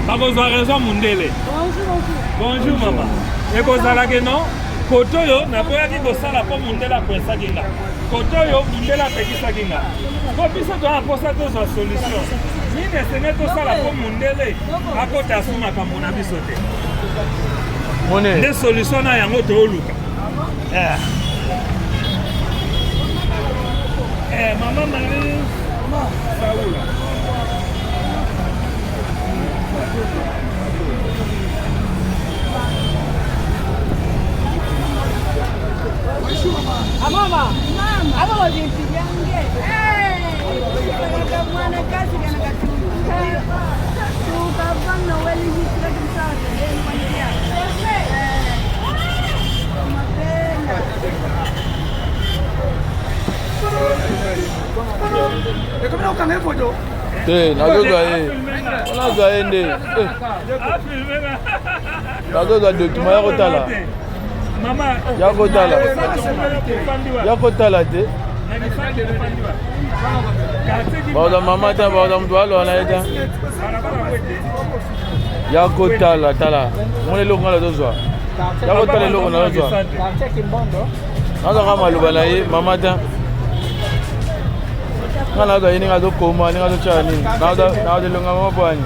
Bakozwa raison mundele. Bonjour mama. Ekozala ke non kote oyo naboyaki kosala mpo mundele akwesaki nga, kote oyo mundele apekisaki nga, mpo biso toza na mposa tozwa solution nini esengeli tosala mpo mundele akota asu makambo na biso te. Nde solution na yango tooluka. Eh. Eh, mama Marie Saoula. Mama, abo bintu byange. Mwana kazi kana katuka. Tukavana weli hitira kimsasa. Te, nazozwa ye, nazwa ye nde nazozwa document ya kotala, ya kotala, ya kotala te. Baoza mama te, baoza moto aloba na ye te, ya kotala. Tala, mona eloko nga nazozwa, ya kotala eloko nazozwa, nazwaka maloba na ye mama te. Nga nazwa ye ndenge azokoma, ndenge azotyala nini, nazwa elonga mama mpo ani.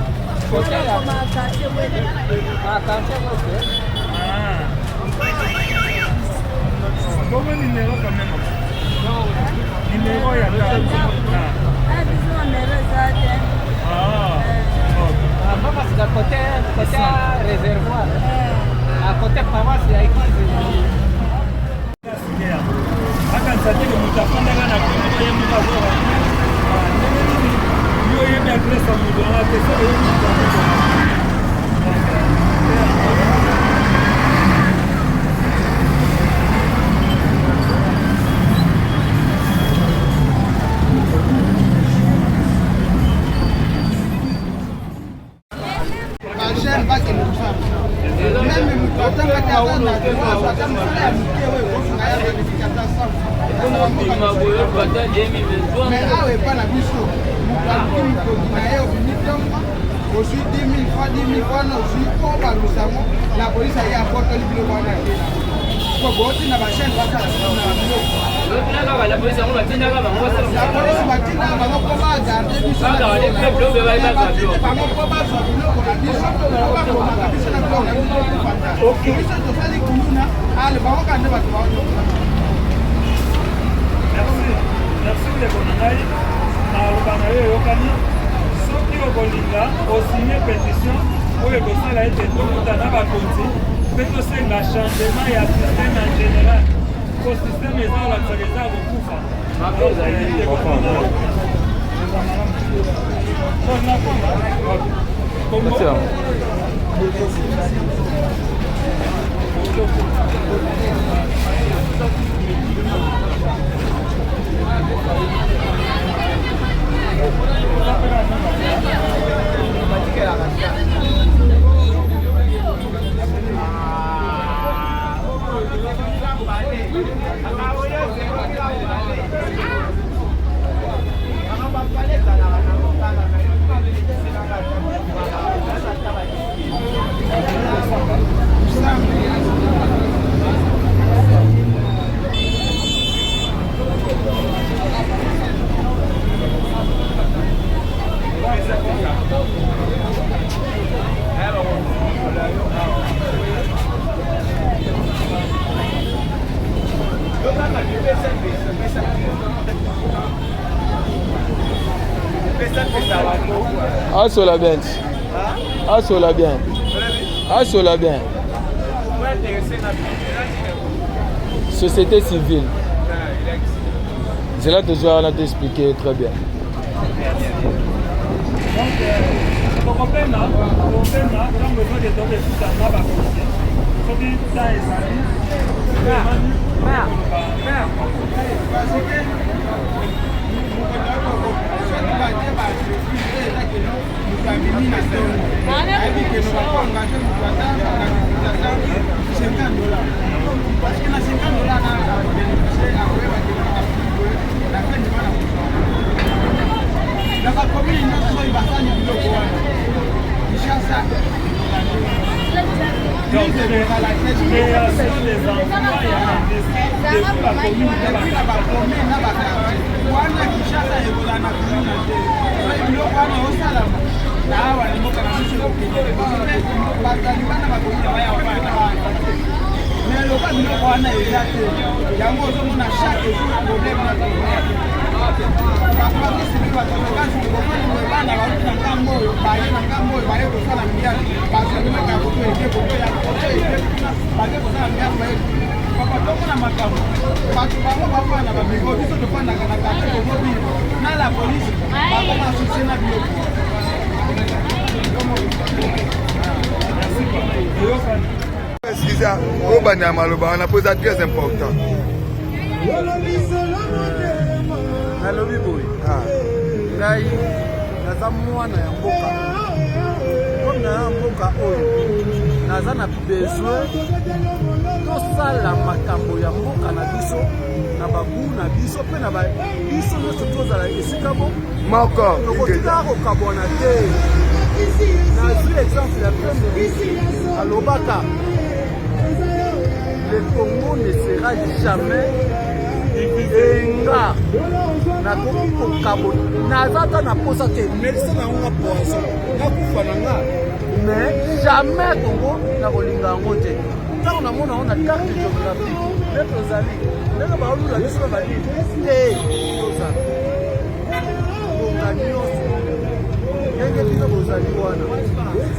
Bongo numéro quand même. Numéro ya Ah. Mama, c'est à côté, côté réservoir. À côté paroisse ya église. Akanisa te ke moto afandaka na komoko ye moko azoka ndenge nini. Yo oyebi adresse ya moto wana te, soki oyebi moto yango. Bajeune bakende kosala meme moto atangaki ata na ata mosala ya moke oyo ekosunga ya bénéfice ata 100. Mais awa epa na biso, moto aluki mokonzi na ye, obimi ntongo, ozwi 10 000 fois 10 000 wana ozwi mpo balusa yango, la polise aye akotoli biloko wana ake po botinda bachaine basala na biloko. La polise batindaka bango mpo bagarde biso, batindi bango mpo bazwa biloko na biso, po bakomaka biso na biloko na biso tokufata biso tosali kuluna ale bango kaka nde bato baotokola. Merci, merci ndeko na ngai, maloba na yo eyokani. Soki okolinga osigne pétition oyo ekosala ete tokuta na bakonzi mpe tosenga changement ya système en général, po système eza kolakisaka eza ya kokufa. Merci. Asola bien, asola bien, asola bien. Société civile, nzela tozwa wana to expliquer très bien. Donc tokopema, tokopema ntango ezoke, tokefuta na bakonzi soki ta ezali. Parce que soki batie baentreprise oyo eza keno moto abimi na ntongo, ayebi keno bakoengage moto ata ata 50 dollar, parce que na 50 dollar na bénéficie, akoyeba keno makambo na fin du mois na kozwa. Na bacommune nyonso oyo basali biloko wana, Kinshasa. Donc, création des emplois ya industrie depuis ba commune na ba commune na ba quartier wana Kinshasa ekozala na commune te soki biloko wana osalama na awa na mboka na biso ekokende liboso te bato ya libanda bakoki baya kofanda mais lokola biloko wana eza te yango ozomona chaque jour problème na problème bapolisi mpe bato makasi bomoni boye bana bauti na ngambo oyo baye na ngambo oyo baye kosala mbiano bazomeka koto eke koto ya koto eke kuna baye kosala mbiano baye papa tomona makambo bato bango bafanda na bamiko biso tofandaka na quartier tozobima na la polise bakoma susie na biloko. Excuse obanda maloba wana mpo eza très important. Nalobi boye, ngai naza mwana ya mboka, comme naza mboka oyo naza na besoin tosala makambo ya mboka na biso na babu na biso mpe na biso nyonso tozala esika bo moko, tokotikaka kokabwana te. Nazwi exemple ya Premier, alobaka: "Le Congo ne sera jamais enga." Nakoki kokabona, naza ata na posa te, melisa na yango poison, nakufa na nga, mais jamais Congo nakolinga yango te. Ntango namona yango na carte géographique nde tozali ndenge baolula biso na banini te, tozala ngonga nyonso ndenge bino bozali wana.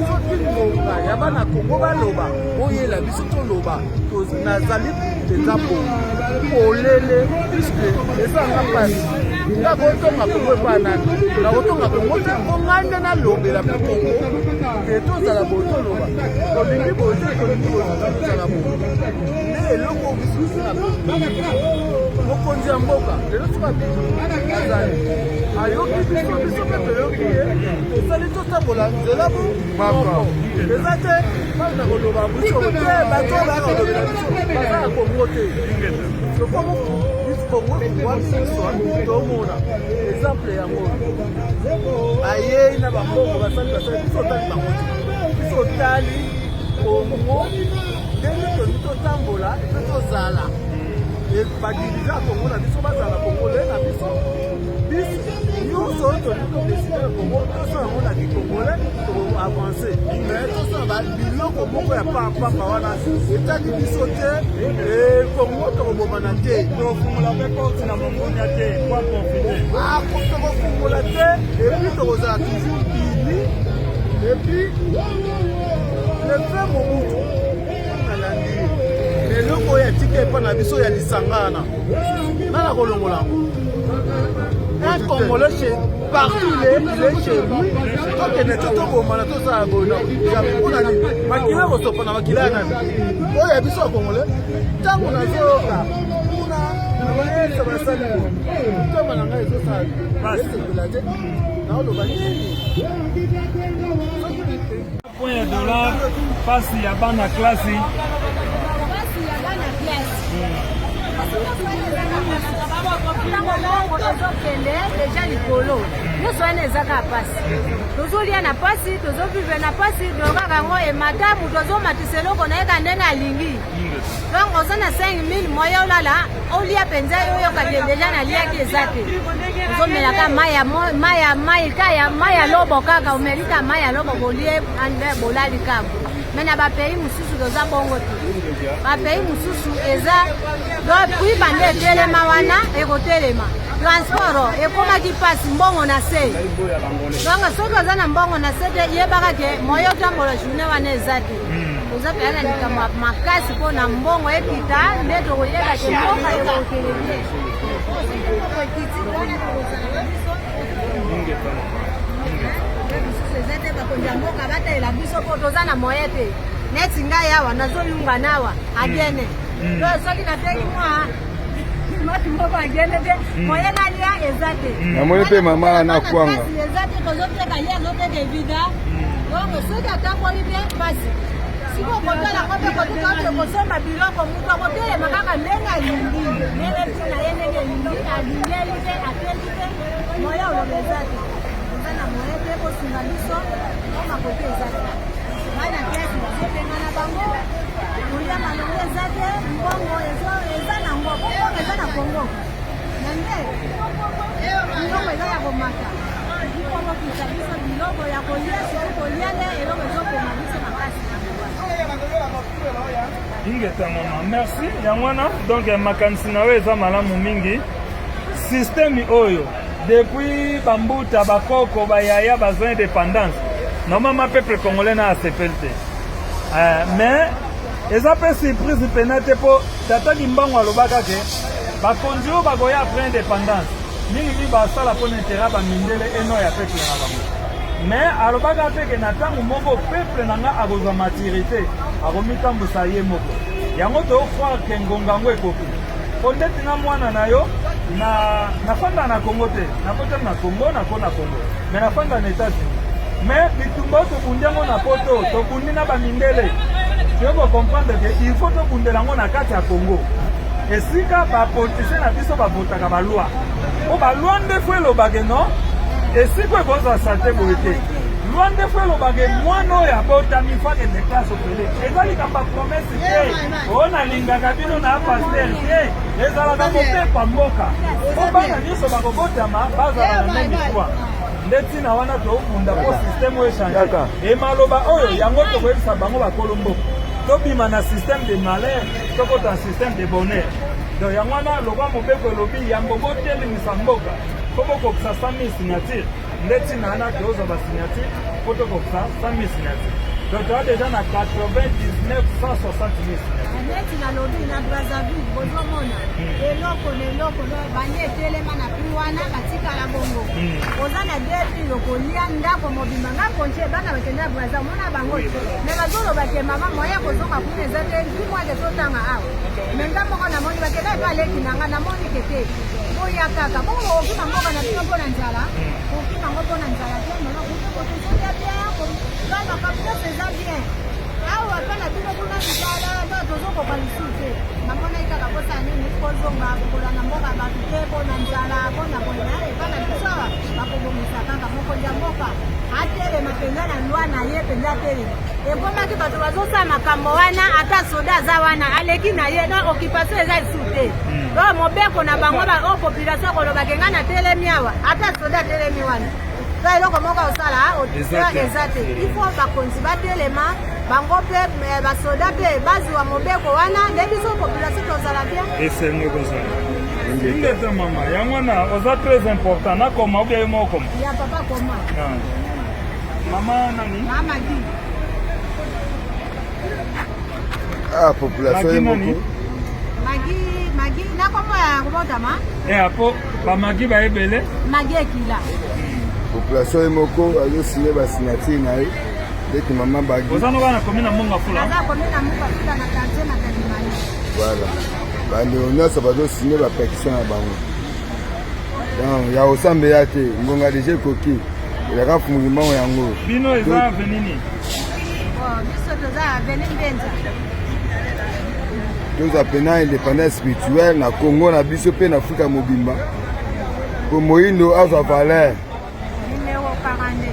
Soki ngonga ya bana Kongo baloba, oyela biso toloba. Nazali mpenza bongo polele, puisque ezanga mpasi. Nga kotonga Kongo epa nani? Nakotonga Kongo te, mpo ngai nde nalobela mpe Kongo ke tozala boye, toloba tolingi boye te, tolingi boye, tozala boye. Nde eloko biso na mokonzi ya mboka lelo, soki abimi azali ayoki biso, biso mpe toyoki ye, tosali totambola nzela bo moko. Eza te mpona koloba biso te, bato oyo bayaka kolobela biso baza ya Kongo te. Tokomo Kongo wami biso, tomona exemple yango, bayei na bambongo, basali basali, biso otali bango te. Biso otali Kongo ndenge tolingi totambola mpe tozala badirigeants ya Kongo na biso, bazala Congolais na biso. Biso nyonso oyo tolingi todécider na Kongo, tosala yango na kicongolais, tokoavancer. Mais tosala biloko moko ya pampamba wana etali biso te. Kongo tokobomana te. Tokofungola mpe porte na mongunia te po profiter. Tokofungola te, et puis tokozala toujours unis. Et puis le fait Mobutu, nalandi ye, eloko oyo atika epa na biso ya lisanga wana, nana kolongola yango. Un Congolais chez partout il est, il est chez lui. Tokende te, tobomana, tosala boye mpona nini? Makila kosopa na makila ya nani? Oyo ya biso ya Congolais. Ntango nazoyoka kuna esa basali boye, motema na ngai ezosala esepela te. Naoloba nini? Point ya dollar, pasi ya bana klasi. Pasi ya bana klasi, ntango mbongo ezokende déjà likolo, nyonso wana eza kaka pasi. Tozolia na pasi, tozovivre na pasi. Donc kaka yango emata, moto azomatisa eloko na ye ka ndenge alingi. Donc oza na 5000, moyen olala, olia mpenza, oyoka te déjà naliaki eza te. Ozomelaka mai ya mai ya mai ka ya mai ya lobo kaka, omeli ka mai ya lobo, bolie bolali kaka. Mais na bapays mosusu toza bongo te. Bapays mosusu eza donc prix bande etelema wana, ekotelema. Transport ekomaki mpasi, mbongo na se. Donc soki oza na mbongo na se te, yebaka ke moyen otambola journée wana eza te. Toza mpenza na likambo ya makasi mpo na mbongo ekita, nde tokoyeba ke mboka ekokende bien. Soki ekiti wana, tokozala na biso mosusu eza te. Bakonzi ya mboka batalela biso, mpo toza na moyen te. Neti ngai awa nazoyunga nawa agene, soki nateki mwa mati moko agene te, moyen nalia eza te. Namoni mpe mama wana kwanga. Eza te, tozoteka, ye azoteka evida. Donc soki atamboli te, pasi. Sikoyo kotala ngo mpe kotuka oke kosomba biloko, moto akotelema kaka ndenge alingi, ndenge ntina ye, ndenge elingi, alingeli te, ateli te. Moyen oloba eza te, eza na moyen te. Kosunga biso o makoki eza te. Bana classe bazobengana bango. Kongo na nde biloko eza ya komata, ikobokisa biso biloko ya kolia, soki kolia nde eloko ezokoma biso makasi. Ingeta mama, merci. Yango wana donc makanisi na yo eza malamu mingi. Système oyo depuis bambuta, bakoko, bayaya bazwa indépendance, normalement peuple congolais na asepeli te. Mais eza mpe surprise pena te, mpo tata Kimbangu alobaka ke bakonzi oyo bakoya après indépendance mingimingi basala mpona intérêt bamindele eno ya peuple na bango. Mais alobaka mpe ke na ntango moko peuple na nga akozwa maturité, akomitambusa ye moko. Yango tocroire ke ngonga yango ekoki, mpo ndeti nga mwana na yo na nafanda na Congo te, nakotami na Congo, nako na Congo, mais nafanda na États-Unis. Mais bitumba oyo tobundi yango na poto, tobundi na bamindele, toye kocomprendre ke il faut tobundela yango na kati ya Congo, esika bapoliticien na biso bavotaka baloi, po baloi nde faut elobake non, esika oyo ekozwa saleté boye te. Loi nde faut elobake mwana oyo abotami faut akende classe ofele. Eza likambo ya promesse te oyo nalingaka bino na pasteur te, ezalaka kopepa mboka mpo bana nyonso bakobotama bazala na même droit. Nde ntina wana tobunda mpo système oyo echange. E maloba oyo yango tokoyebisa bango bakolo mboka, tobima na système de malheur, tokota na système de bonheur. Donc yango wana lokwa mobeko elobi yambo botelemisa mboka mpo bokokisa 100 000 signature. Nde ntina wana tozwa basignature mpo tokokisa 100 000 signature. Donc toza déjà na 99 160 000 signature. Neti nalobi na Brazzaville, bozomona eloko na eloko bandi etelema na prix wana, batikala bongo. Oza na 2000, okolia ndako mobimba. Nga kontie bana bakende ya Braza, omona bango me bazoloba ke mama, moya kozonga kuna eza te, mwake totanga awa. Me nga moko namoni bakenda epa aleki na nga, namoni ke te, boya kaka bongo. Okima mboka na bino mpo na nzala? Okima ngo mpo na nzala te. Mama, tozolia bien, makambo nyonso eza bien awa. Mpa na bino kuna nzala, do tozokoka lisusu te. Namonaki kaka kosala nini, kozonga kokolanda mboka bato te mpo na nzala, mpo na boye na epa na biso awa bakobongisa kaka. Mokonzi ya mboka atelema mpenza na loi na ye mpenza, atelema. Ekomaki bato bazosala makambo wana, ata soda aza wana aleki na ye, donc occupation eza lisusu te. Donc mobeko na bango oyo population akolobake ngai natelemi awa, ata soda atelemi wana, to eloko moko osala eza te. Il faut bakonzi batelema bango mpe basoda mpe bazwa mobeko wana, nde biso population tozala bien. Esengo ekozala. Ingeta mama, yango wana oza très important. Nakoma obia yo moko koma? Ya papa, koma. Mama nani? Mama Gi. Ah, population ye moko. Magi, Magi nakombo ya kobotama. Apo bamagi baebele. Magi Ekila. Population ye moko azosigner basignature na ye, ndeti mama Bagi. Oza no bana komi na Monga Fula? Naza komi na Monga Fula, na quartier Matadimani. Voilà, bandeko nyonso bazosigner bapétition na bango. Donc ya kosambela te, ngonga déjà ekoki, elaka Fumu Kimbangu yango. Bino eza avenue nini? Biso toza avenue Mbenza. Tozwa mpena indépendance spirituelle na Congo na biso mpe na Afrika mobimba, po moyindo azwa valeur. Numéro 42.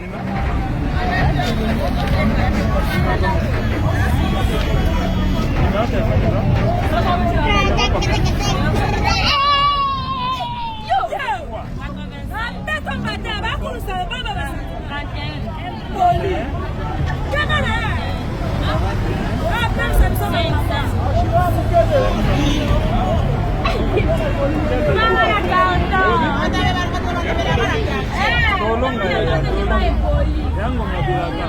Numéro téléphone eza? Tolonga ya yango mabilaka.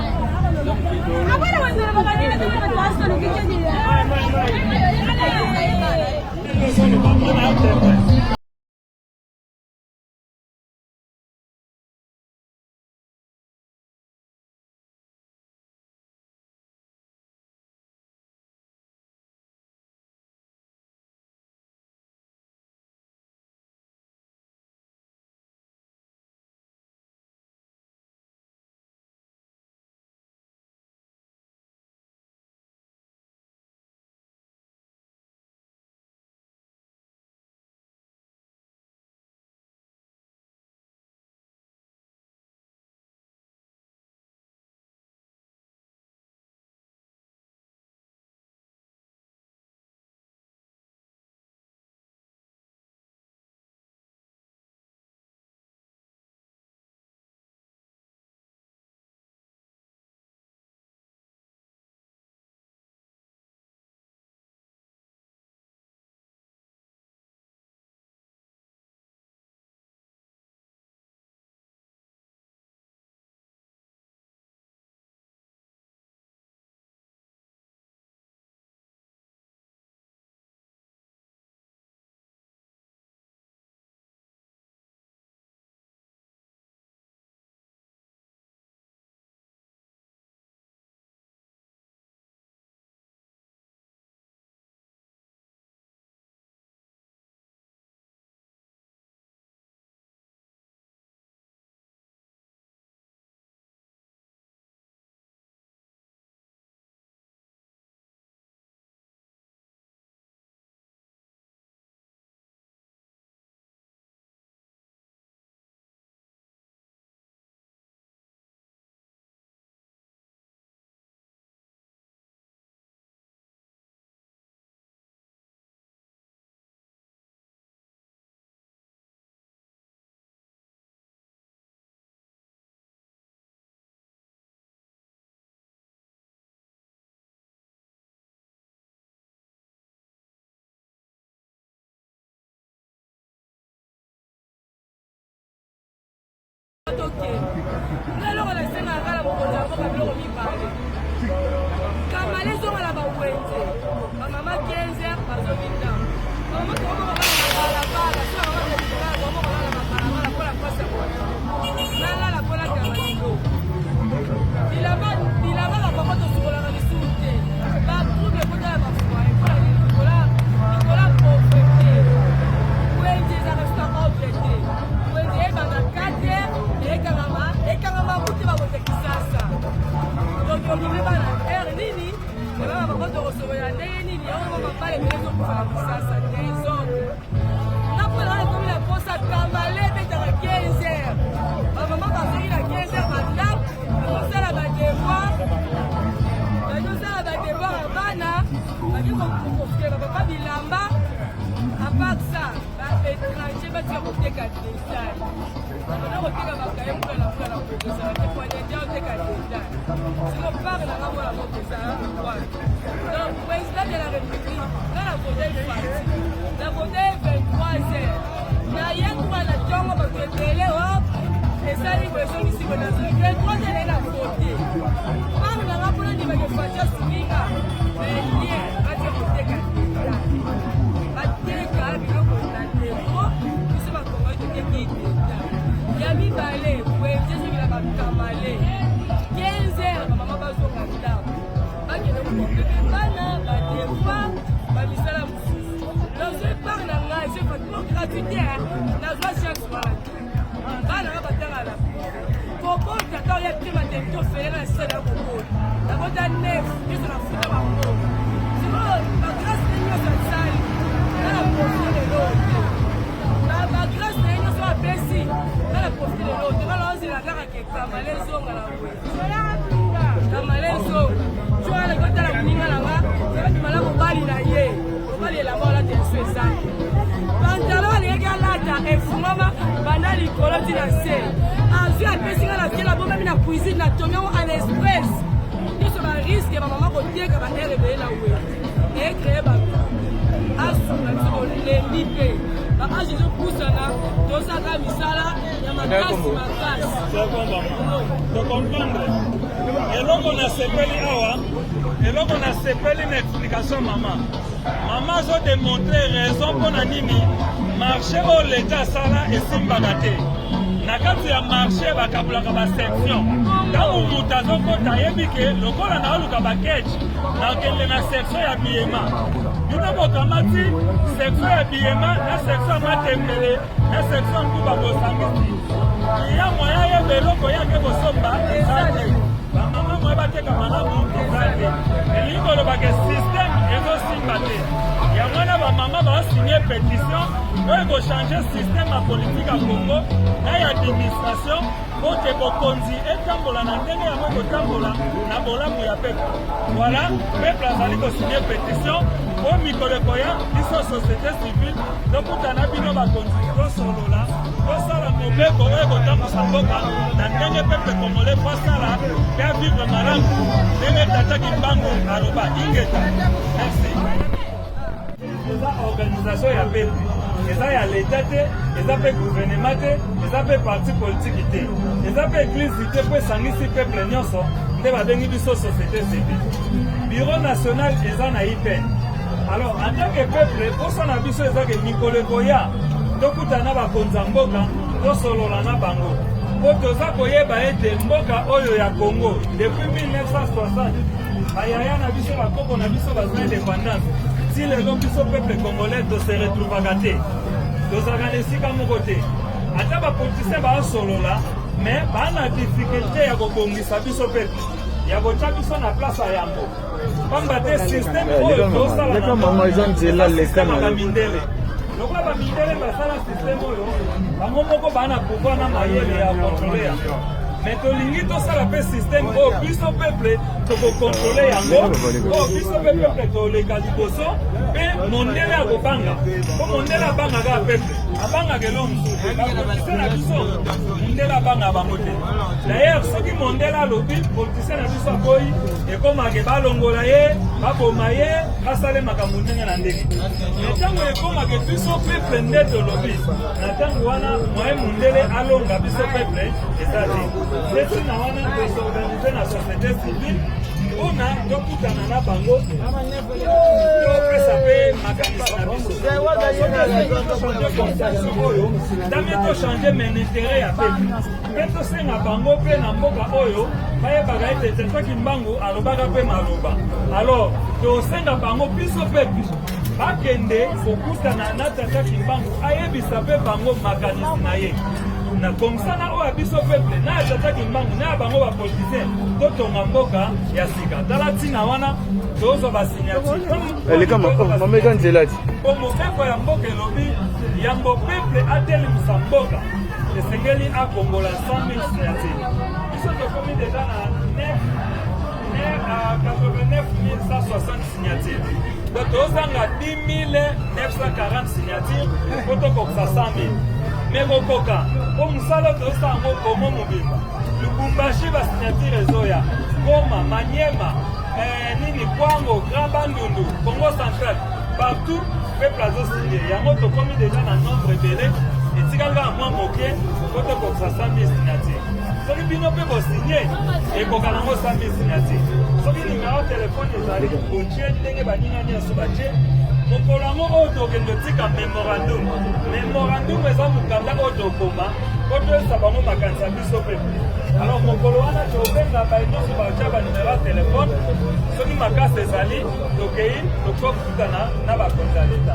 Donc Tokende. Nga eloko nasengaka kaka na mokonzi ya mboka biloko mibale. Kamale ezonga na bawenze. Bamama 15 heures bazongi ndako. Bamama tokomoka kaka na balabala. So bamama tokomoka tokomoka kaka na babalabala mpo na mpasi ya boye. Nalala mpo natanga biloko. Bilamba bilamba bamama tosukolaka lisusu te. Ba trouble ekota na ba foyer mpo na nini likola likola pauvreté. Wenze ezalaka lisusu na ordre te. Wenze ebanda 4 heures ekangama ekangama kutu bakote Kisasa. Donc okomi bana heure nini ebana bango tokosolola ndenge nini yango ngo mabala ebele ezokufa na Kisasa desordre. Nga mpo na ekomi na posa tambale ebetaka 15 heures bamama bazongi na 15 heures bandako bazosala badevoir bazosala badevoir ya bana bake kokofikela bapapa bilamba apart ça Ba etranger batika koteka detail. Banda koteka bakaye mbula na mbula na kokosana te po deja oteka detail. Siko part na nga mwana moko ezala wapi? Donc président de la République nga na vote parti. Na vote 23 heures. Na ye kuma na tongo bato ebele hop esali boye ezongisi boye na 23 heures naye na vote. Part na nga mpona ndimaka Fatshi asungi nga. Mais bien batika koteka detail. Bateka biloko na depo biso bakongoli toteki deta ya mibale wenze ezongela bakamale 15 heures bamama bazonga ndako bakende kokopepe bana badevoir bamisala mosusu nazwi part na ngai se fatima gratuité nazwa chance wana te bana nga batanga na kobota ta oya te maternité ofele na sele ya kobota nabota nef nyonso nafuta bango sikoyo bagrâce na nyonso asali nga na profite lelo te bagrâce na ye nyonso apesi nga na profite lelo te nga naozela kaka ke kamale ezonga na Kamalezo, cwana kotala moninga na nga, abima mobali na ye, mobali elamba olata esu eza te. Pantalon alingaki alata efungwama banda likolo ti na se. Azwi apesi nga na kela bomemi na cuisine na tongi yango en express. Nyonso ba risque ba mama koteka ba heure ebele na wenze. Ecree bato asunga biso tolembi mpe ba age ezopusana tosaka misala ya makasi makasi. Tocomprendre eloko nasepeli awa, eloko nasepeli na explication mama mama azo demontre raison mpo na nini marché oyo leta asala esimbaka te. Na kati ya marché bakabulaka basection, ntango moto azokota ayebi ke lokola naoluka baketch nakende na section ya biyema. Bino bokamati section ya biyema na section ya matembele na section nguba bosangisi ya moya yeba eloko yake kosomba eza te bamama moye bateka malamu eza te elingi koloba ke systeme ezosimba te yango wana bamama baosigne pétition oyo ekochange systeme ya politike ya congo na ya administration mpo te bokonzi etambola na ndenge yango ekotambola na bolamu ya peuple. Voilà, peuple azali kosigne petition mpo mikolo ekoya biso société civile tokutana bino bakonzi tosolola tosala mobeko oyo ekotambusa mboka na ndenge peuple congolais po asala mpe avivre malamu ndenge tata Kimbangu aloba. Ingeta, merci. Eza organisation ya peuple, eza ya leta te, eza mpe gouvernement te, eza mpe parti politiki te, eza mpe eglise te, mpo esangisi peuple nyonso nde babengi biso société civile. Bureau national eza na IPN. Alors en tant que peuple, posa na biso eza ke mikolo ekoya tokutana na bakonzi ya mboka, tosolola na bango mpo toza koyeba ete mboka oyo ya Congo depuis 1960 bayaya na biso bakoko na biso bazwa indépendance ti lelo biso peuple congolais tose retrouvaka te, tozalaka na esika moko te. Ata bapoliticien baosolola mais baa na difficulté ya kobongisa biso peuple, ya kotya biso na place ya yambo, pamba te système oyo tosala na bamindele, lokola bamindele basala système oyo bango moko baa na pouvoir na mayele ya contrôle yango, mais tolingi tosala mpe système oyo biso peuple tokokontrole yango, oyo biso mpe peuple toleka liboso mpe mondele akobanga, mpo mondele abangaka ya peuple, abangaka eloko mosusu te. Bapoliticien na biso mondele abangaka bango te. D'ailleurs D'ailleurs, soki mondele alobi, politicien na biso aboyi, ekomaka balongola ye, baboma ye, basale makambo ndenge na ndenge. Mais ntango ekomaka biso peuple nde tolobi, na ntango wana moye mondele alonga biso peuple eza te. Nde ntina wana tosorganize na société civile mpona tokutana na bango, topesa mpe makanisi na biso. Oyo ndambe tochange men intérêt ya peuple, mpe tosenga bango mpe na mboka oyo bayebaka ete Tata Kimbangu alobaka mpe maloba. Alors tosenga bango, biso peuple, bakende kokutana na Tata Kimbangu, ayebisa mpe bango makanisi na ye. Na komsana oyo ya biso peuple na ya Tata Kimbangu na ya bango bapoliticien, totonga mboka ya sika. Tala ntina wana tozwa basignature. Eleka mama, eza nzela ti. Mpo mobeko ya mboka elobi, yambo peuple atelemisa mboka, esengeli akongola 100 000 signature. Biso tokomi deja na 89 160 signature, donc tozanga 10 940 signature mpo tokokisa 100 000. Me kokoka mpo mosala tozosala yango Kongo mobimba, Lubumbashi basignature ezoya, Goma, Manyema, nini, Kwango, Grand Bandundu, Congo Central, partout peuple azosinye yango. Tokomi deja na nombre ebele, etikali kaka mwa moke po tokokisa 100 000 signature. Soki bino mpe bosinye, ekoka nango 100 000 signature. Soki numero telefone ezali, botie ndenge baninga nyonso batie. Mokolo yango oyo tokende otika memorandum. Memorandum eza mokanda oyo tokoma po toyesa bango makanisi ya biso mpe. Alors mokolo wana tobenga baye nyonso batya banumero ya telefone. Soki makasi ezali, tokei tokokutana na bakonzi ya leta.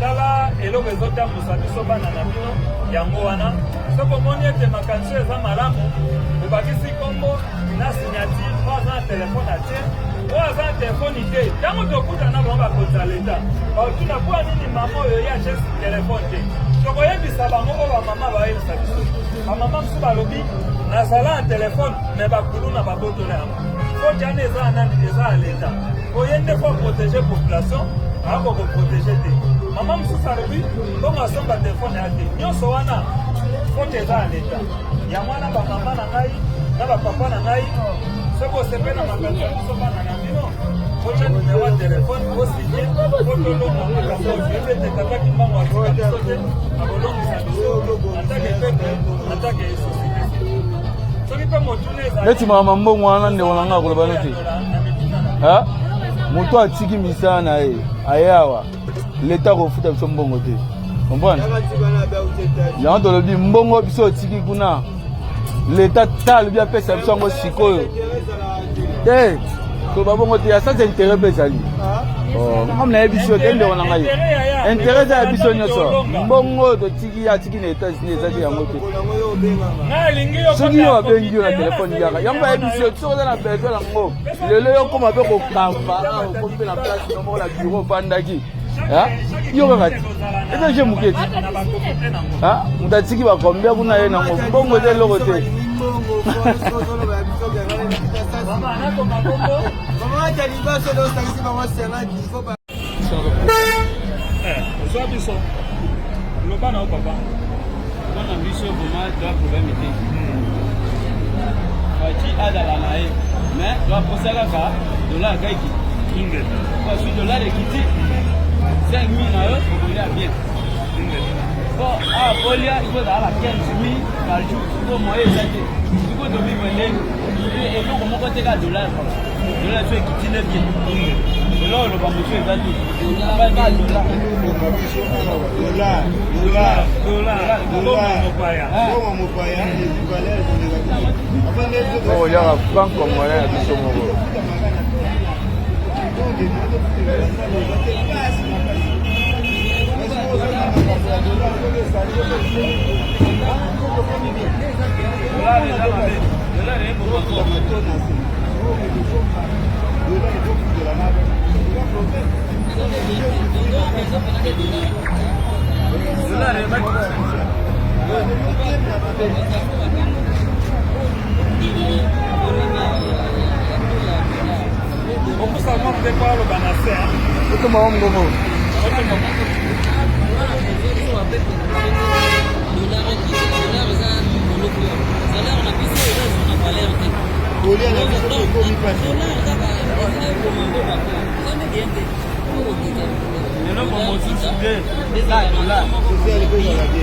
Tala eloko ezotambusa biso bana na bino yango wana. Soki omoni ete makanisi oyo eza malamu, obakisi nkombo na signature. Oyo aza na telefone atie, oyo aza na telefone te, ntango tokutana na bango bakonzi ya leta, bakotuna mpo nini mama oyo ye atie telefone te. Tokoyebisa bango oyo bamama bayebisa biso. Bamama mosusu balobi: nazala na telefone, me bakuluna babotola yango. Faute wana eza ya nani? Eza ya leta. Oye nde faut protéger population, ako koprotéger te. Mama mosusu alobi mbongo asomba telefone ya te. Nyonso wana faute eza ya leta. Yango wana, bamama na ngai na bapapa na ngai, soki osepe na makanisi ya biso bana na bino, otya numero ya telefone, osinye po tolonga makambo oyo. Toyebi ete Tata Kimbangu atika biso te, akolongisa biso en tant que peuple, en tant que société. Soki mpe motuna ezali Neti mama mbongo wana, ndeko na nga, akoloba neti moto atiki misala na ye, aye awa, leta kofuta biso mbongo te. Comprendre yango? Tolobi mbongo biso otiki kuna, leta ta alobi apesa biso yango sikoyo te. Toloba bongo te, ya sans intérêt mpe ezali. Ngam nayebi biso te, ndeko na ngai, intérêt eza ya biso nyonso. Mbongo oyo totiki, atiki na États-Unis, ezali yango te. Soki yo abengi yo na telefone, yaka yango, bayebi biso. Soki oza na besoin yango lelo, yo koma mpe kokamba, okomi mpe na place no moko na bureau ofandaki yo kaka ti eza je moke ti moto atiki bakombia kuna ye nango mbongo, eza eloko te. Mama, nakoma bongo. Ozwa biso, loba na yo, papa. Mpona biso vraiment toa problème te. Fatshi azala na ye, mais toaposa kaka dollar kaki parce que dollar ekiti 5000 na yo, okolia bien. Po awa kolia il faut ezala 15 000 par jour. Siko moyen eza te, siko tovivre ndenge eloko moko te kaka dollar. Dollar so ekiti nde bien. Eloko oloba mosu eza te, kaka dollar. Dollar, mbongo mopaya. Oliaka franc congolais ya biso moko. Dollar eza mabe, dollar eboma. Dollar eba. Okusa mwa mpe aloba na se. Okoma wa mongongo. Dollar eza likolo, salaire na biso eza na valeur. Kolia na biso ekomi pasi. Eloko mosusu te. Social ekozala te.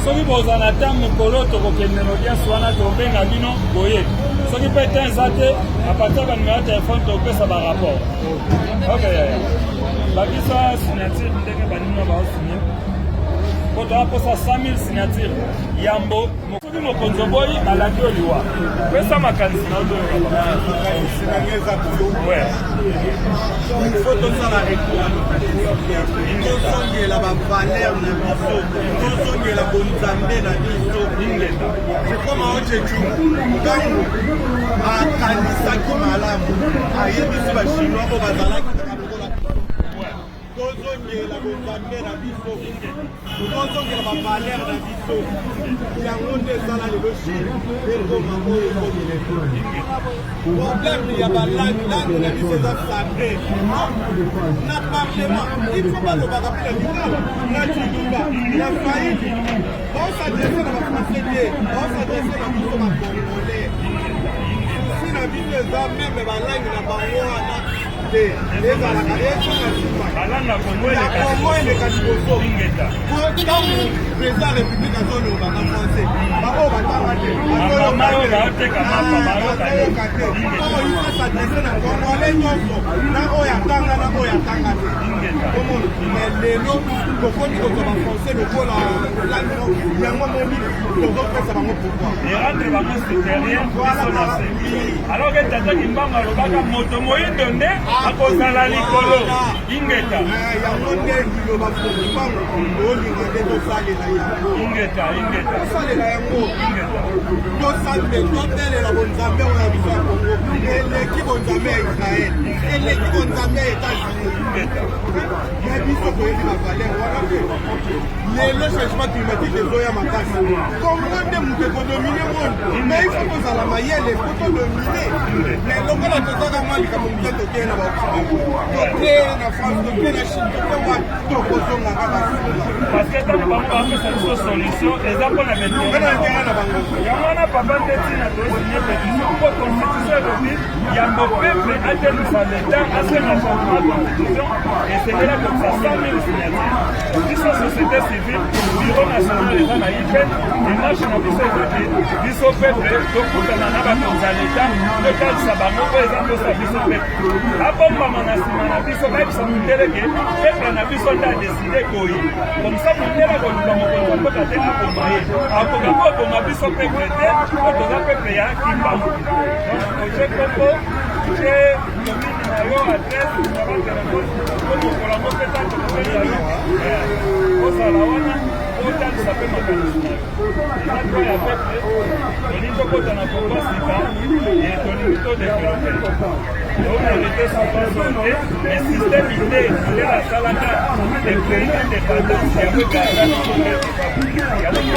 Soki bozala na temps mokolo tokokende na audience wana, tobenga bino boye. Soki mpe temps eza te, à partir ya banumero ya telefone topesa barapport. Ok, yaya, bakisa signature ndenge baninga baosigne, po toaposa 100 000 signature yambo. Soki mokonzi oboyi, balaki yo liwa. Pesa makanisi na yo. Makanisi na ngai eza boye: il faut tosala retour, tozongela bavaleur na biso, tozongela bonzambe na biso. C'est comme Mao Tse-tung, ntango akanisaki malamu, ayebisi Bachinois oyo bazalaki kaka lokola biso. Tozongela bonzambe na biso, tozongela bavaleur na biso. Yango nde esala lelo Chine ekoma oyo ekomi lelo. Problème ya balangue, langue na biso eza sacré. Na parlement, il faut balobaka mpe na lingala, na tshiluba, na swahili. Baos'adresser na bafrançais te, baos'adresser na biso bacongolais. Souci na biso eza même balangue na bango wana te, ezalaka ezonga nsima. Balangue ya Kongo. Ya Kongo eleka liboso. Ingeta. Po ntango président ya République azoloba na français, baoyo batanga te Bamama oyo baoteka mapa bayoka te. bazoyoka te. Oyo il faut s'adresser na congolais nyonso, na oyo atanga, na oyo atanga te. Omona, mais lelo tokomi kozwa bafrançais lokola langue yango. Moni, tozopesa bango pouvoir. Erendre bango supérieur, biso na se, alors que tata Kimbangu alobaka moto moyindo nde akozala likolo. Ingeta. Yango nde liloba Kimbangu olinga nde tosalela yango. Ingeta, ingeta. Tosalela yango, tosambe, tobelela bonzambe oyo ya biso ya Kongo. Eleki bonzambe ya Israel, eleki bonzambe ya États-Unis. Ya biso toyebi bavaleur wana te. Lelo changement climatique ezoya makasi. Kongo nde moto ekodominer monde, mais il faut tozala mayele po todominer. Mais lokola tozaka mwa likambo moke, tokee na baoccidentaux, tokee na France, tokee na Chine, tokee wapi, tokozonga kaka nsima. Parce que ntango bango bapesa biso solution, eza mpona mpona intérêt na bango. Yango wana, papa, nde ntina tosigner pétition, mpo constitution elobi yambo peuple atelemisa leta, asenga changement constitution, esengeli akokisa 100 000 signature. Biso société civile, bureau national eza na IPN. Démarche na biso eza te biso peuple tokutana na bakonzi ya leta, totalisa bango oyo eza mposa. Biso peuple abombama na nsima na biso, bayebisa mondele ke peuple na biso nde adécider boye. Comme ça mondele akoluka mokonzi ya mboka te, aboma ye, akoka mpo oboma biso peuple te, po toza peuple ya Kimbangu. Donc otie kombo, otie commune na yo, adresse, numéro ya telefone, po mokolo yango mpe ta tokobenga yo, ozala wana, otalisa mpe makanisi na yo. Eza droit ya peuple. Tolingi tokota na Kongo sika e, tolingi todévelopper, tomériter subvention te, mais système ide ndenge asalaka depuis indépendance, yango ekaka. Yango.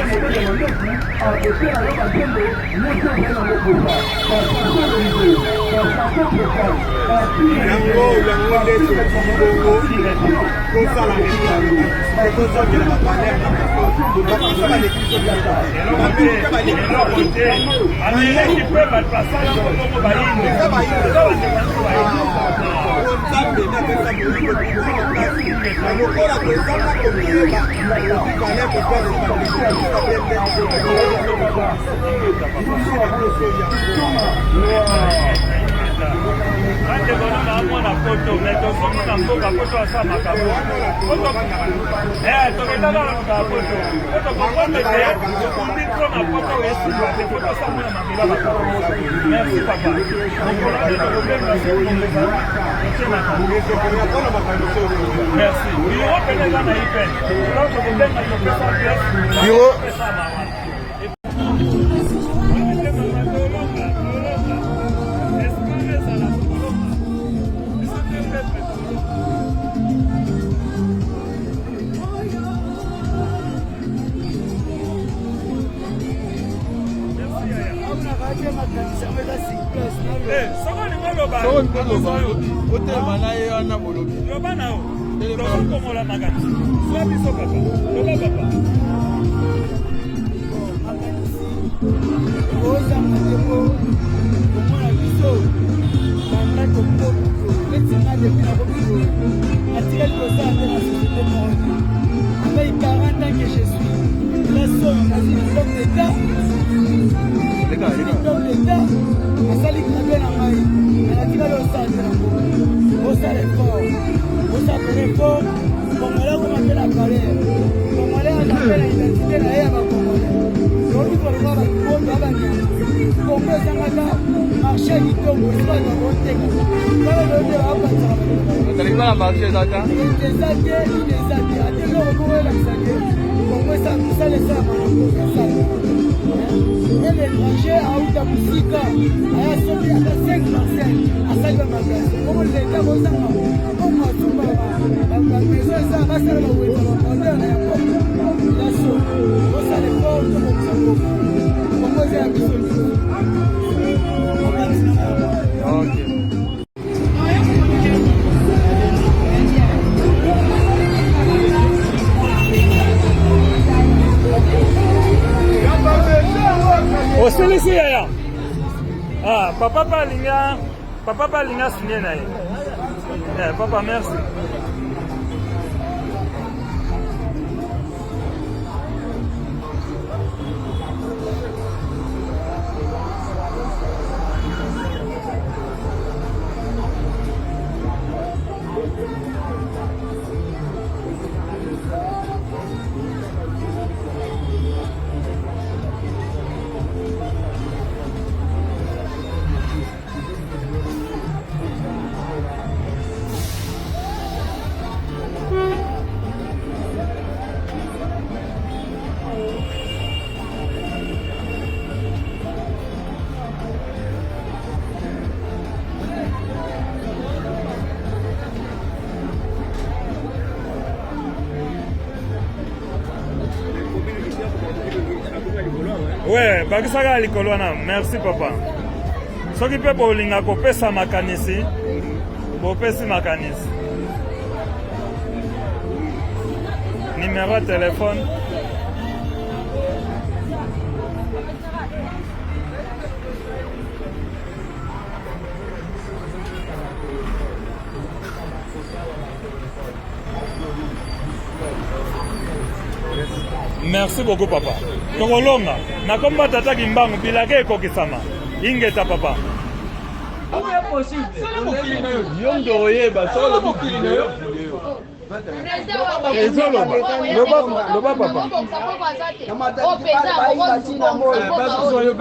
Yango nde tolingi bongo tosala, tozongela bavaleur na biso. Bafrançais baleki biso te, eloko te. Ameriki mpe bato basala ngo bongo, bayindo. Eza bayindo. Nzambe nde apesa moyindo pouvoir makasi, na lokola tozanga koyeba valeur, kopesa. Bandeko nanga, mwana poto, mais tozongi na mboka po toasala makambo. Tokendaka na mboka ya poto po tocomprendre te tokundi tro na poto esimba te, po tosamona makila makambo. Merci papa. Mokolo nde tokobenga soki Merci. Bureau pene eza na IPN, donc tokobenga, topesa adresse. Bureau. Pesa mawana. Soko olingi oloba. Otelema na ye wana, bolobi. Loba na yo. Tozokongola makanisi. Zwa biso papa. Loba papa. Ozanga te po komona biso banda tokomi neti nga depuis nakomi boye natikali kosala te na société moko te avec 40 ans que je suis la somme nazwi diplôme d'état diplôme d'état nasali grabe na ngai me natikali osala te na mboka osala effort osala pene effort congolais akoma mpe na valeur congolais aza mpe na identité na ye ya bacongolais tokoki koloba bakongo abanyama kongo ezangaka marché ya kitoko esika bato bakoteka kaka loyo bapanzaka bato marché eza te eza te nini eza te ate eloko moko elakisa ke kongo mosala esalama na mboka esala un étranger auta mosika aya soki ata 5 parcelle asali bamagasin bongo leta kozanga mbongo asomba bamaison eza basala bawenza bamodeur na yango yaso osala effort tobongisa mboka kongo eza ya biso nyonso. Okay. Osilisi yaya. Ah, papa pa alinga papa pa alinga signe na ye. Eh, papa merci. We bakisaka likolo wana. Merci papa. Soki mpe bolinga kopesa makanisi, bopesi makanisi. Numero ya telefone. Merci beaucoup papa. Tokolonga. Na komba tata Kimbangu bilaka ekokisama. Ingeta papa. Yo nde oyeba solo mokili na yo. Ezoloba. Loba loba papa.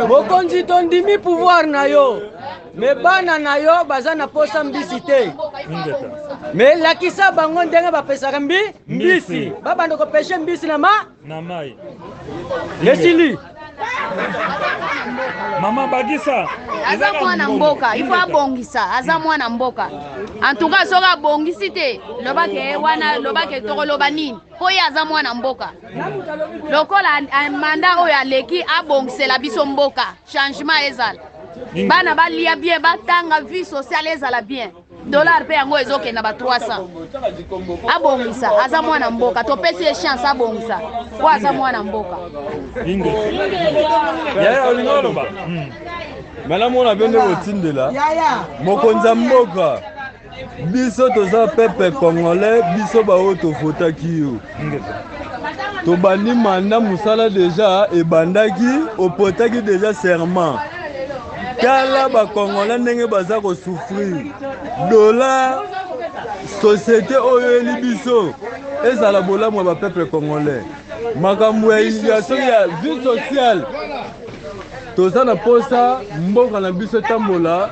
Mokonzi, tondimi pouvoir na yo, me bana na yo baza na posa mbisi te. Me lakisa bango ndenge bapesaka mbi mbisi, babanda kopeshe mbisi na ma na mai esili. Mama bakisa. Aza mwana mboka, ifo abongisa, aza mwana mboka. En tout cas soki abongisi te, lobake wana, lobake tokoloba nini, mpo ye aza mwana mboka. Lokola manda oyo aleki, abongisela biso mboka, changement ezala, bana balia bien, batanga, vie sociale ezala bien. Dollar mpe yango ezokenda ba 300. Abongisa, aza mwana mboka, topesi ye chance abongisa mpo aza mwana mboka. Yaya olingi oloba? Malamu na bino nde kotindela mokonzi ya mboka. Biso toza peuple congolais, biso baoyo tofotaki yo. Tobandi manda mosala deja ebandaki, opotaki deja serment. Tala bakongolais ndenge baza kosouffrir. Dollar société oyo oyeli biso ezala bolamu ya bapeuple congolais. Makambo ya soki ya vie sociale, toza na posa mboka na biso etambola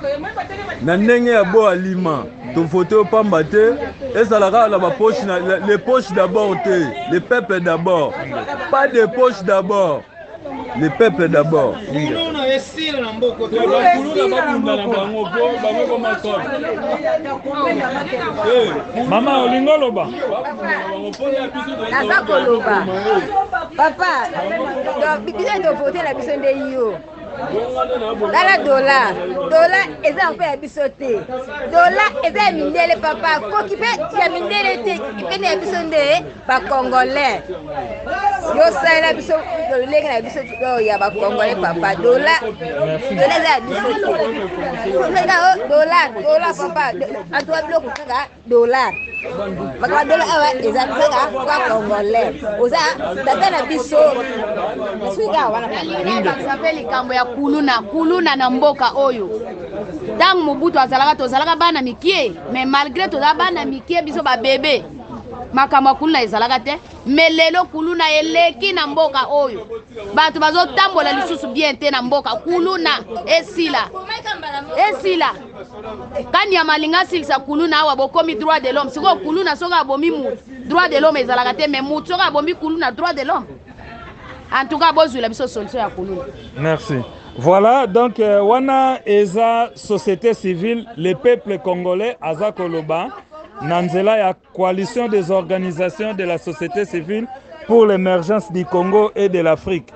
na ndenge ya bo alima. Tovote yo pamba te, ezala kaka na bapoche, les poches d'abord te, le peuple d'abord, pas de poche d'abord, le peuple d'abord. Mama olingi oloba? Naza koloba papa, biso tovote na biso nde yo. Tala dollar, dollar eza mpe ya biso te. Dollar eza ya mindele papa, koki mpe ya mindele te, ipene ya biso nde ba congolais. Yo salela biso lolenge na biso oyo ya ba congolais papa. Dollar, dollar eza ya biso te. Dollar, dollar papa, en tout cas biloko kaka dollar makambo ya dollar awa eza kaka kwa congolais oza tata na biso nasuki kaka wana. Nalingaki mpe likambo ya kuluna kuluna na mboka oyo. Ntango Mobutu azalaka, tozalaka bana mikie, mais malgré tozala bana mikie, biso babebe, makambo ya kuluna ezalaka te. Mais lelo kuluna eleki na mboka oyo, bato bazotambola lisusu bien te na mboka. Kuluna esila, esila. Kanyama alinga asilisa kuluna awa, bokomi droit de l'homme. Sikoyo kuluna soki abomi mutu, droit de l'homme ezalaka te, mais mutu soki abomi kuluna, droit de l'homme. En tout cas, bozwila biso solution ya kuluna. Merci. Voilà, donc wana eza société civile, le peuple congolais aza koloba na nzela ya coalition des organisations de la société civile pour l'émergence du Congo et de l'Afrique.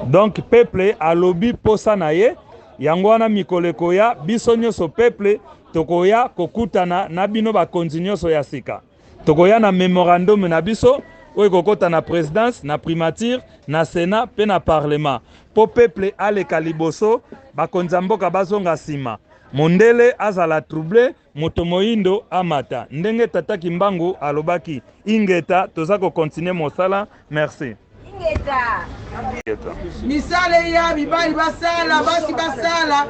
Donc peuple alobi posa na ye, yango wana mikolo ekoya biso nyonso peuple tokoya kokutana na bino bakonzi nyonso ya sika. Tokoya na memorandum na biso oyo ekokota na présidence, na primature, na sénat mpe na parlement, mpo peuple aleka liboso, bakonzi ya mboka bazonga nsima, mondele azala trouble, moto moyindo amata, ndenge tata Kimbangu alobaki. Ingeta, toza kokontinue mosala. Merci. Ingeta. Ingeta. Misala eya, mibali basala, basi basala.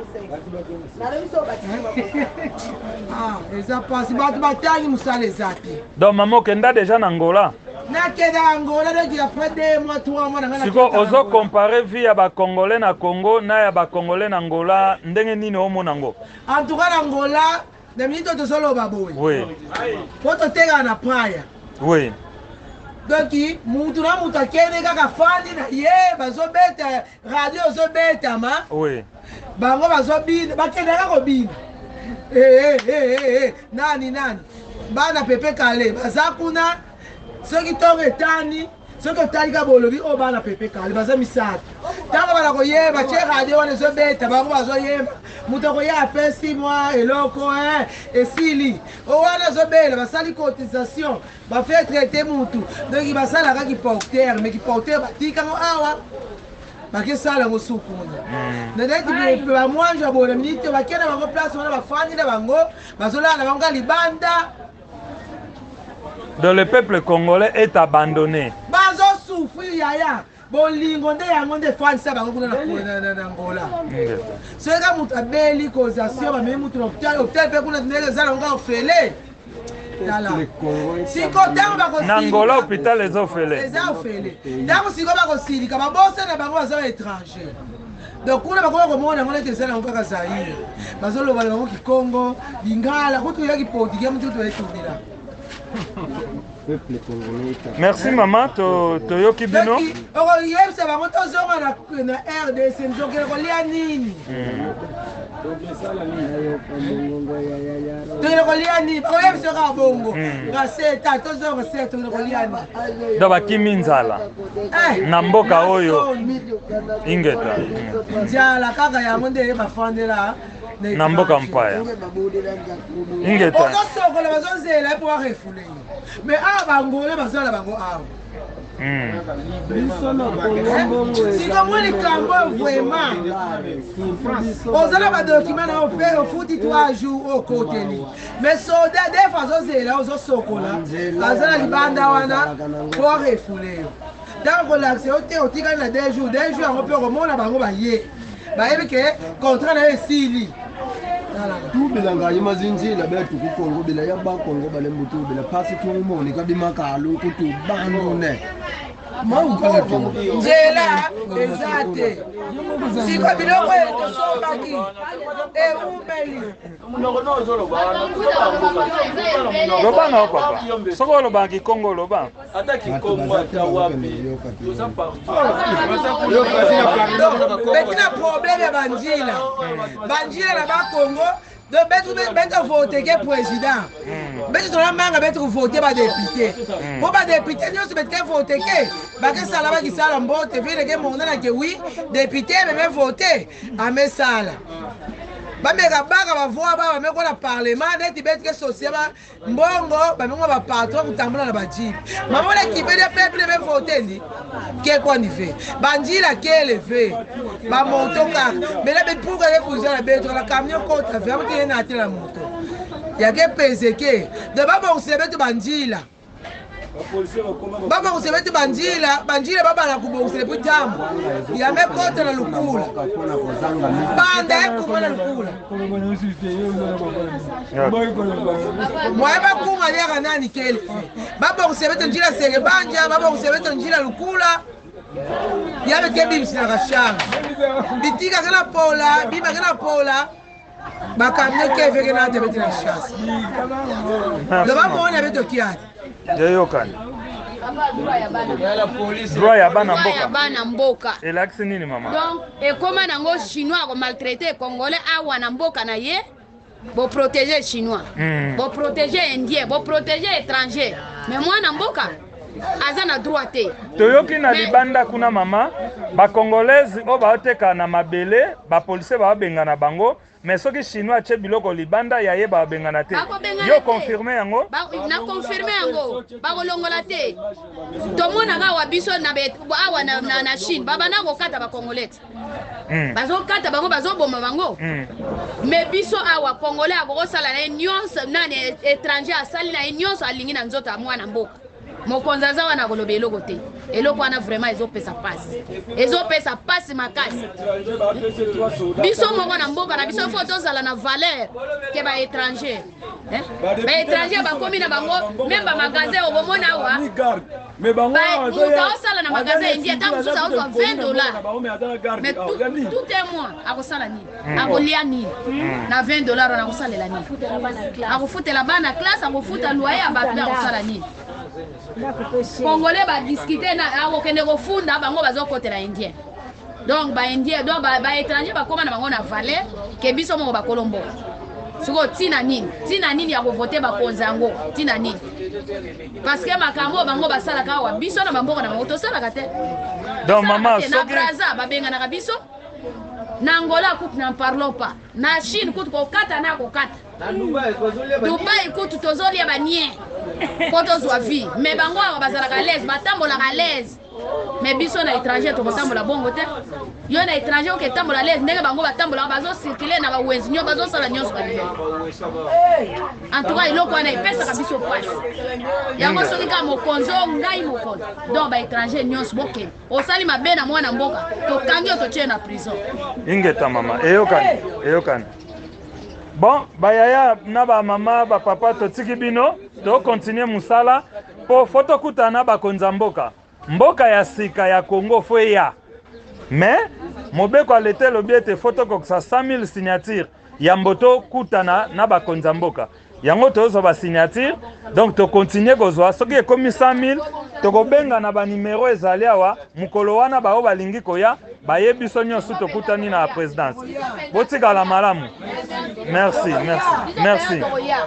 Ah, eza mpasi, bato batangi, mosala eza te. Donc mama, okenda déjà na Angola? Nakenda Angola, donc après 2 mois, 3 mois na ngai. Siko ozo compare vie ya bacongolais na Congo na ya bacongolais na Angola, ndenge nini omona yango? En tout cas, na Angola, na minute oyo tozoloba boye, po totekaka na praia. Donc mutu na mutu akende kaka fandi na ye, bazobeta radio, ozobetama. Bango bazobina, bakendaka kobina. Eh, eh, eh, eh, eh. Nani nani, bana Pepe Kale baza kuna. Soki ntongo etani, soki otali kaka, bolobi oyo bana Pepe Kale baza misato. Ntango bana koyeba tie radio wana ezobeta, bango bazoyemba, moto akoya apesi mwa eloko, esili. O wana azobela, basali cotisation, bafe traite mutu. Donc basalaka kiporter, mais kiporter batikango awa, bakesala yango sukuna na neti bamwanje ya boye. Na minute bakende bango place wana, bafandi na bango, bazolala na bango ka libanda. Donc le peuple congolais est abandonné. Bazosouffrir yaya, bolingo nde yango nde efandisa bango kuna na Angola. Soki ka moto abeli, causation, bamemi mutu na hôpital, hôpital mpe kuna ndenge eza nango ofele. Tala siko ntango Na Angola hôpital eza ofele? Eza ofele. Ntango sikoyo bakosilika, babosa na bango baza baétranger. Donc kuna bakoma komona yango neti eza nango kaka Zaire. Bazoloba na bango kikongo, lingala, kutu yaki portugais, mutu toyetunela. Merci mama, toyoki bino. Okoyebisa bango tozonga na RDC, tokende kolia nini? Tokende kolia nini? Bakoyebisa kaka bongo kaseta, tozonga se tokende kolia nini? Donc bakimi nzala na mboka oyo. Ingeta. Nzala kaka yango nde bafandela. Na mboka mpaya. Ingeta. Ozosokola, bazozela mpo barefouler yo, mais awa bangole bazala bango awa. Siko likambo vraiment, oza na badocument na yo mpe ofuti 3 jours, okoteli, mais soda des fois azozela, ozosokola, aza na libanda wana po arefouler yo. Ntango kolakisa yo te, otikali na 2 jours, 2 jours yango mpe okomona bango baye, bayebi ke contrat na yo esili. Tubila ngayi mazinzila betu kukongo bila ya bakongo bale mbutu bila phasi thungumoni kabimakalo ukuthi bantu ne mawukala tu. Nzela eza te. Siko biloko oyo tosombaki ewumeli. Loba na yo papa, soki olobaka kikongo, oloba. Ata kikongo, ata wapi, toza partout. Beti na problème ya banjila, banjila na bakongo. Donc betu betu vote ke président. Betu tona manga betu vote ba député. Po ba député nyonso betu ke vote ke bake sala ba kisala mbote vile ke monana ke oui député bebe vote amesala. Bameka baka ba voix ba bamekola parlement neti betu ke sosia ba mbongo bamengo ba patron kutambola na ba jeep. Mama la kipe de peuple be vote ndi ke kwa ni ve. Banjila kele ve. Ba moto kaka. Mais là betu pourquoi ke kuza na betu la camion kota ve amuti na atela moto. Ya ke pese ke. De ba bongisa betu banjila. Babongisa betu banjila, banjila babala kubongisa epu tambo. Ya me kota na lukula. Banda ekuma na lukula. Mwaye bakuma liaka nani kele. Babongisa betu njila sege banja, babongisa betu njila lukula. Ya be ke bimisa na kashanga. Bitika kana pola, bima kana pola. Bakamne ke veke na te beti na chasse. Loba mona beto kiati. Eyokani. Droit ya bana Droit ya mboka. bana mboka. Elakisi nini mama? Donc ekoma nango chinois akomaltraite congolais awa na mboka na ye boprotege chinois, boprotege indien, boprotege étranger, mais mwana mboka aza na droit te. Toyoki na libanda kuna mama, bacongolaise oyo baoteka na mabele, bapolisier baobengana bango, mais soki chinois atie biloko libanda ya ye babengana te. Bakobengana Yo te. confirme yango? Na confirme yango, bakolongola te. Tomonaka awa biso na awa na Chine babanda kokata bacongolais te. Bazokata bango, bazoboma bango. Mais biso awa congolais akokosala na ye nyonso, nani étranger asali na ye nyonso alingi na nzoto ya mwana mboka. Mokonzi aza wana akoloba eloko te. Eloko wana vraiment ezopesa pasi, ezopesa pasi makasi. Biso moko na mboka na biso fo tozala na valeur ke ba étranger. Ba étranger bakomi na bango même ba magasin okomona awa. Moto aosala na magasin indien ntango mosusu aozwa $20, mais tout un mois akosala nini? Akolia nini na $20 wana? Akosalela nini? Akofutela bana classe, akofuta loyer ya bato, mpe akosala nini? Congolais badiskute na akokende kofunda bango, bazokotela indien. Donc ba indien, donc ba étranger bakóma na bango na valeur ke biso moko bakolo mboka. Sikoyo ntina nini, ntina nini ya kovote bakonzi yango? Ntina nini? Parce que makambo oyo bango basalaka awa, biso na bamboka na bango tosalaka te. Donc mama, Tosalaka te. Na soki Braza babenganaka biso, na Angola kutu n'en parlons pas, na Chine kutu kokata na kokata, Dubai kutu tozolia banie mpo tozwa vie, mais bango awa bazalaka à l'aise, batambolaka à l'aise. Mais biso na étranger tokotambola bongo te. Yo na étranger oketambola à l'aise ndenge bango batambolaka, bazocircule na bawenzi nyo, bazosala nyonso balingi. En tout cas eloko wana epesaka biso pasi yango. Soki kaka mokonzi oyo, ngai mokonzi, donc baétranger nyonso bokende. Osali mabe na mwana mboka, tokangi yo, totie na prison. Ingeta mama, eyokani, eyokani. Bon, bayaya na bamama, bapapa, totiki bino, tokontinue mosala mpo fo tokutana na bakonzi ya mboka. Mboka ya sika ya Congo fo eya, mais mobeko ya leta elobi ete fo tokokisa 100 000 signature yambo tokutana na bakonzi ya mboka. Yango tozwa basignature, donc tokontinue kozwa. Soki ekomi 100 000, tokobenga na banimero ezali awa. Mokolo wana baoyo balingi koya baye, biso nyonso tokutani na présidence. Botikala malamu. Merci, merci, merci.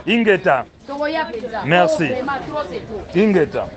Ingeta. Tokoya mpenza. Merci. Oh, vraiment, trop c'est trop. Ingeta.